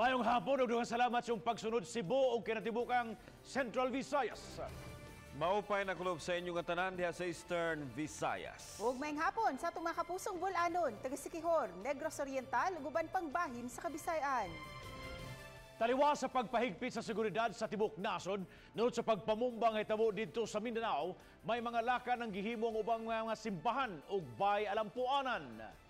Maayong hapon ug daghang salamat sa inyong pagsunod, Cebu ug kinatibukang Central Visayas. Maupay na kulob sa inyong tanan diha sa Eastern Visayas. Ug maayong hapon sa atong mga kapusong Bol-anon, taga Siquijor, Negros Oriental ug uban pang bahin sa Kabisayan. Taliwa sa pagpahigpit sa seguridad sa tibok nasod, nunot sa pagpamumbang hitabo didto sa Mindanao, may mga laka ng gihimo ang ubang mga simbahan ug bay alampuanan.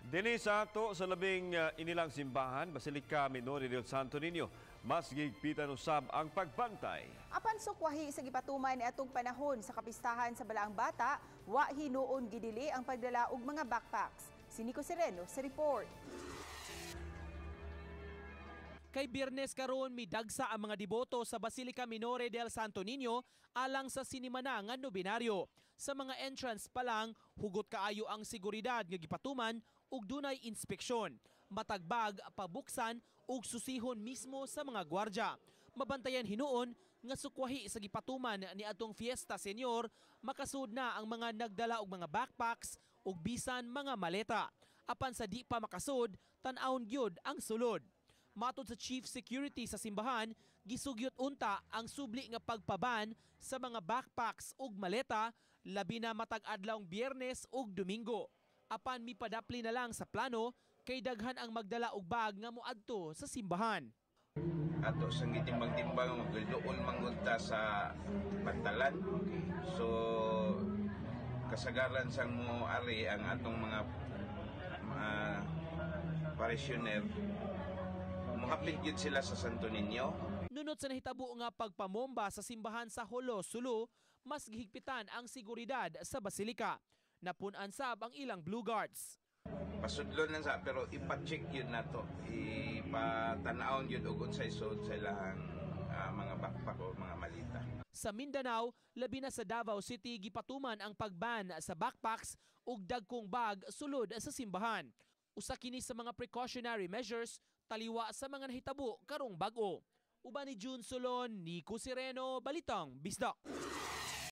Dinhi sa ato sa labing inilang simbahan, Basilica Minore del Santo Niño, mas gihigpitan usab ang pagbantay. Apan sukwahi sa gipatuman ni atong panahon sa kapistahan sa Balaang Bata, wa hinuon gidili ang pagdala og mga backpacks. Si Nico Sereno sa report. Kay Biyernes karon, midagsa ang mga deboto sa Basilica Minore del Santo Niño alang sa sinimana nga nobenaryo. Sa mga entrance pa lang, hugot kaayo ang seguridad nga gipatuman ug dunay inspeksyon. Matag bag pabuksan ug susihon mismo sa mga gwardya. Mabantayan hinuon nga sukwahi sa gipatuman ni atong Fiesta Señor, makasud na ang mga nagdala og mga backpacks ug bisan mga maleta. Apan sa di pa makasud, tan-awon gyud ang sulod. Matod sa chief security sa simbahan, gisugyot unta ang subli nga pagpaban sa mga backpacks ug maleta, labi na matag adlawng Biyernes ug Domingo. Apan mipadapli na lang sa plano kay daghan ang magdala og bag nga moadto sa simbahan. Ato sang gitimbang-timbang, doon mangunta sa pantalan. So kasagaran sang mo ari ang atong mga parishioner, mohapit gyud sila sa Santo Niño. Nunot sa nahitabo nga pagpamomba sa simbahan sa Jolo, Sulu, mas gihigpitan ang seguridad sa basilika. Napun-an sab ang ilang blue guards. Pasudlon lang sa, pero ipa-check yun nato, ipatan-awon yun og unsay suod sa ilang mga backpack o mga malita. Sa Mindanao, labi na sa Davao City, gipatuman ang pagban sa backpacks ug dagkong bag sulod sa simbahan. Usa kini sa mga precautionary measures taliwa sa mga nahitabo karong bag-o. Uban ni June Solon, Nico Sereno, Balitang Bisdak.